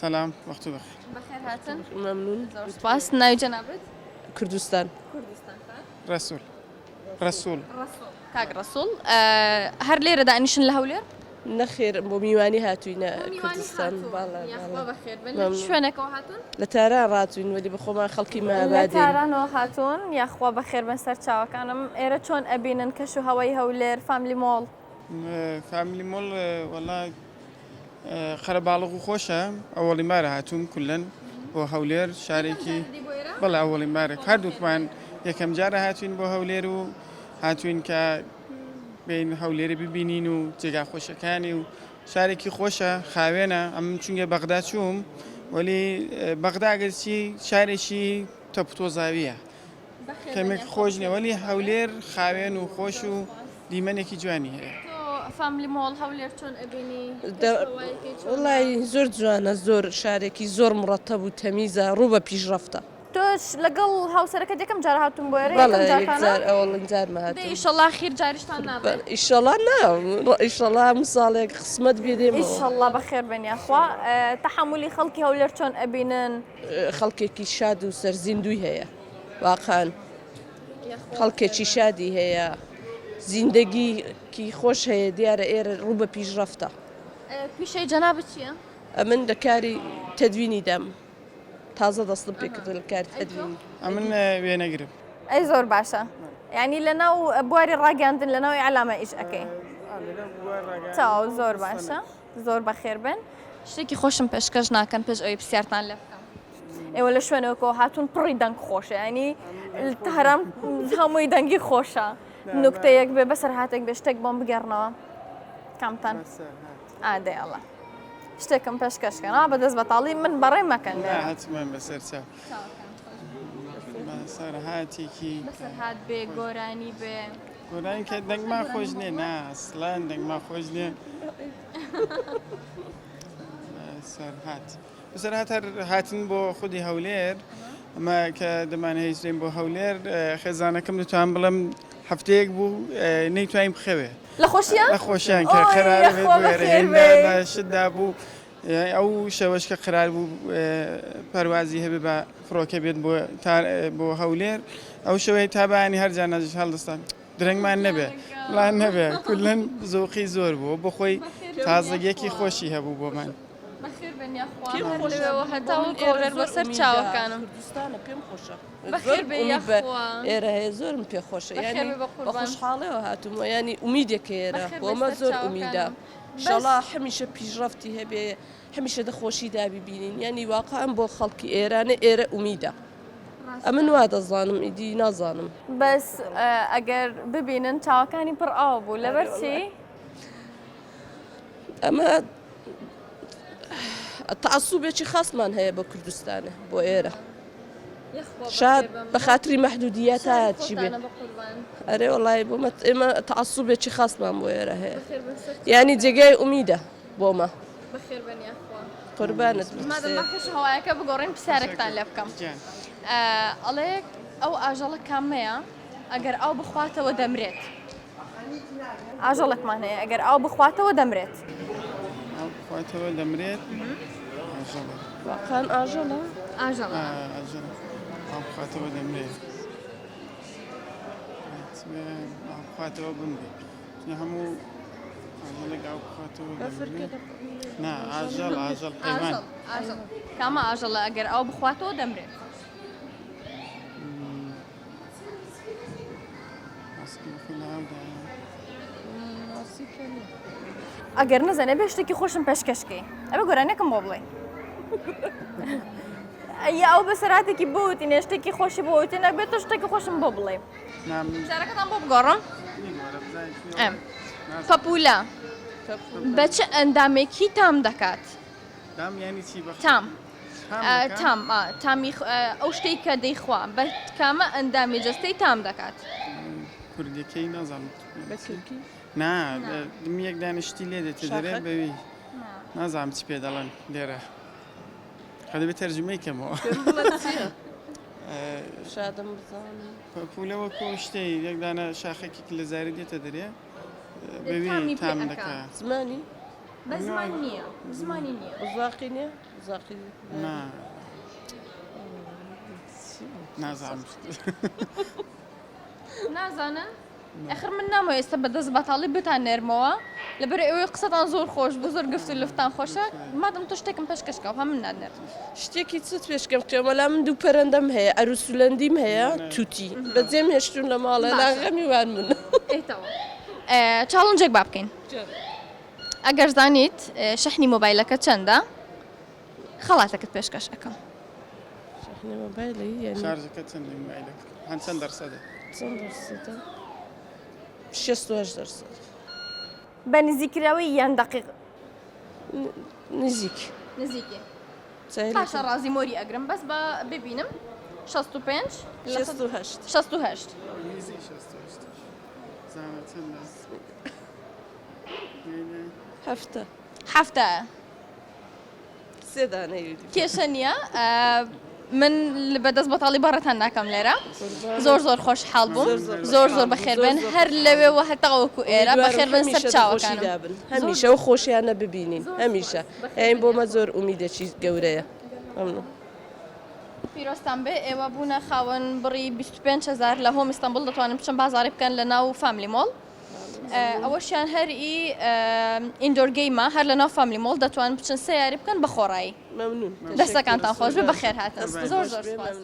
سەلام وەختو بەخێر. بەخێر هاتن. مەمنون. زۆر سوپاس. ناوی جەنابت؟ کوردستان. کوردستان خان. ڕەسوڵ. ڕەسوڵ. ڕەسوڵ. کاک ڕەسوڵ هەر لێرە دانیشن لە هەولێر؟ نەخێر بۆ میوانی هاتووینە بۆ میوانی کوردستان. هاتوون. بەڵێ یاخوا بەڵێ. بەخێر بن. لە چ مەمنون. شوێنێکەوە هاتوون؟ لە تاران ڕاتووین وەلی بە خۆمان خەڵکی لە مەهابادین. تارانەوە هاتوون. یاخوا بەخێر بن سەرچاوەکانم. ئێرە چۆن ئەبینن کەش و هەوای هەولێر، فاملی مۆڵ؟ فاملی مۆڵ وەڵا قەرەباڵغ و خۆشە ئەوەڵین بارە هاتووم کولەن بۆ هەولێر شارێکی بەڵێ ئەوەڵین بارە هەردووکمان یەکەم جارە هاتوین بۆ هەولێر و هاتوین کە بین هەولێری ببینین و جێگا خۆشەکانی و شارێکی خۆشە خاوێنە ئەم چونگە بەغدا چووم وەلی بەغدا گەرچی شارێکی تەپتۆزاویە کەمێک خۆش نیە وەلی هەولێر خاوێن و خۆش و دیمەنێکی جوانی هەیە. تۆ فاملی مۆڵ هەولێر چۆن ئەبینی؟ وەڵای زۆر جوانە زۆر شارێکی زۆر مڕەتەب و تەمیزە ڕوو بە پیشڕەفتە. تۆش لەگەڵ هاوسەرەکەت یەکەم جار هاتوون بۆ ئێرە؟ یەکەم بەڵێ جارتانە؟ یەکجار ئەوەڵین جارمە دەی هاتووم. ئیشەڵا خیر جاریشتان نابێ. ئیشەڵا نا ئیشەڵا هەموو ساڵێک قسمەت بێ دێمەوە. ئیشەڵا بەخێر بێن یاخوا. تەحەمولی خەڵکی هەولێر چۆن ئەبینن؟ خەڵکێکی شاد و سەرزیندووی هەیە واقعەن خەڵکێکی شادی هەیە زیندەگیکی خۆش هەیە دیارە ئێرە ڕوو بە پیشڕەفتە. پیشەی جەنابت چییە؟ ئەمن لە کاری تەدوینی دام تازە دەستم پێ کردووە لە کاری تەدوینی. ئەمن وێنەگرم. ئەی زۆر باشە یانی لە ناو بواری ڕاگەیاندن لە ناو ئیعلامە ئیش ئەکەی؟ تەواو زۆر باشە. زۆر بەخێر بن. شتێکی خۆشم پێشکەش ناکەن پێش ئەوەی پرسیارتان لێ بکەم. ئێوە لە شوێنێکەوە هاتوون پڕی دەنگ خۆشە ینی تاران هەمووی دەنگی خۆشە نوکتەیەک بێ بەسەر هاتێک بێ شتێک بۆم بگەڕنەوە کامتان ئادەیەڵە شتێکم پێشکەشکەن بە دەست بەتاڵی من بەڕێ مەکەن هاتمان بەسەر چاو بەسەرهاتێکی بەسەرهات بێ گۆرانی بێ گۆرانی کە دەنگمان خۆش نییە نا ئەسڵەن دەنگمان خۆش نییە سەرهات بەسەرهات هەر هاتن بۆ خودی هەولێر ئەمە کە دەمانهێژرێن بۆ هەولێر خێزانەکەم دەتوان بڵێم هەفتەیەک بوو نەیتوانین بخەوێ لە خۆشیان لە خۆشیان کە ئۆی، قەرار بێت یاخوا بۆ ئێرە بەخێر هێندە بێی. لە شتدا بوو ئەو شەوەش کە قەرار بوو پەروازی هەبێ بە فڕۆکە بێت بۆ بۆ هەولێر ئەو شەوەی تا بەیانی هەر جار نازیش هەڵدەستان درەنگمان نەبێ لا نەبێ کولەن زۆقی زۆر بوو بۆ خۆی تازەگیەکی خۆشی هەبوو بۆمان. بەخێر بێن یاخوا هەر لەوێوە هەتا وەکو هەولێر بەسەر چاوەکانم. کوردستانە پێم خۆشە. بەخێر بێی یاخوا. ئێرە هەیە زۆرم پێ خۆشە بەخێر یانی بێ بە بە قوربان. خۆشحاڵیەوە هاتوومەوە یانی ئومیدێکە ئێرە بەخێر بۆ بێی مە سەر زۆر ئومیدە. چاوەکانم. ئیشەڵا هەمیشە پیشڕەفتی هەبێ هەمیشە دە خۆشیدا بیبینین یانی واقعەن بۆ خەڵکی ئێرانە ئێرە ئومیدە ئەمن وا دەزانم ئیدی نازانم. بەس ئەگەر ببینن چاوەکانی پڕ ئاو بوو لەبەر چی؟ ئەمە تەعەسوبێکی خاسمان هەیە بۆ کوردستانە بۆ ئێرە. شاد بە خاتری مەحدودیەتە چی بێ ئەرێ وەڵی بۆ ئێمە تەعەسوبێکی خاصمان بۆ ئێرە هەیە یعنی جێگای ئومیدە بۆمە قوربانت هەوایەکە بگۆڕین پرسیارێکتان لێ بکەم ئەڵێ ئەو ئاژەڵە کامەیە ئەگەر ئاو بخواتەوە دەمرێت ئاژەڵێکمان هەیە ئەگەر ئاو بخواتەوە دەمرێت. ئاو بخواتەوە دەمرێت ئاژەڵێک. واقعا ئاژەڵە؟ ئاژەڵە. ئاژەڵە ئاو بخواتەوە دەمرێت. ئاو بخواتەوە بمرێت. هەموو ئاژەڵێک ئاو بخواتەوە دەمرێت. نا ئاژەڵ ئاژەڵ حەیوان. ئاژەڵ کامە ئاژەڵە ئەگەر ئاو بخواتەوە دەمرێت؟ ئەگەر نەزانێ بێ شتێکی خۆشم پێشکەشکەی ئەبێ گۆرانیەکەم بۆ بڵێ یا ئەو بەسەراتێکی بوتینێ شتێکی خۆشی بۆ وتێ نەبێت تۆ شتێکی خۆشم بۆ بڵێ پرسیارەکەتان بۆ بگۆڕم ئەم پەپولە بە چ ئەندامێکی تام دەکات تام تام تامی ئەو شتەی کە دەیخوا بە کامە ئەندامی جەستەی تام دەکات؟ کوردیەکەی نازانم نا دمی یەک دانە شتی لێ دێتە دەرێ بەوی نازانم چی پێ دەڵێن لێرە خە دەبێت تەرجمەی کەمەوە شادم بزانم پەپولە وەکو شتەی یەک دانە شاخێکی لە زاری دێتە دەرێ بەوی تام دەکات زمانی بە زمان نییە زمانی نییە بزاقی نییە؟ زاقی نا نازانم نازانن ئەخر من نامەوێ ئێستا بە دەست بەتاڵی بتان نێرمەوە لەبەر ئەوەی قسەتان زۆر خۆش بوو زۆر گفت و لفتان خۆشە مادەم تۆ شتێکم پێشکەش کە هەم من نانێرم. شتێکی چت پێشکەم کە وەلا من دوو پەرەندەم هەیە ئەروسولەندیم هەیە توتی بەجێم هێشتون لە ماڵێ لا غەمی وان من. challenge ێک با بکەین ئەگەر زانیت شەحنی مۆبایلەکە چەندە خەڵاتەکەت پێشکەش ئەکەم. شەحنی مۆبایلی یانی شارژەکە چەندە مۆبایلەکە هەن چەند دەرسەدە؟ چەند دەرسەدە؟ 68 دەرسەد. بە نزیکراوی یان دەقیق؟ نزیک. نزیکی. باشە ڕازی مۆری ئەگرم بەس بە ببینم 65 68 68 نزیک 68 زانە چەندە؟ هەفتە. هەفتە. سێ دانەی یولی. کێشە نییە من بەدەست بەتاڵی بەڕێتان ناکەم لێرە زۆر زۆر خۆشحاڵ بووم زۆر زۆر بەخێربێن هەر لەوێوە هەتاوەکو ئێرە بەخێربن سەر چاوەکانم هەمیشە و خۆشیانە ببینین هەمیشە ئەین بۆمە زۆر ئومیدێکی گەورەیە مەمنون. پیرۆزتان بێ ئێوە بوونە خاوەن بڕی 25 هەزار لە هۆم ئیستەنبوڵ دەتوانن بچن بازاڕی بکەن لە ناو فاملی مۆڵ ئەوەشیان هەر ئی indoor game ە هەر لە ناو فاملی مۆڵ دەتوانن بچن سەیاری بکەن بە خۆڕایی. مەمنون. دەستەکانتان خۆش بێ بەخێر هاتن زۆر زۆر سوپاس.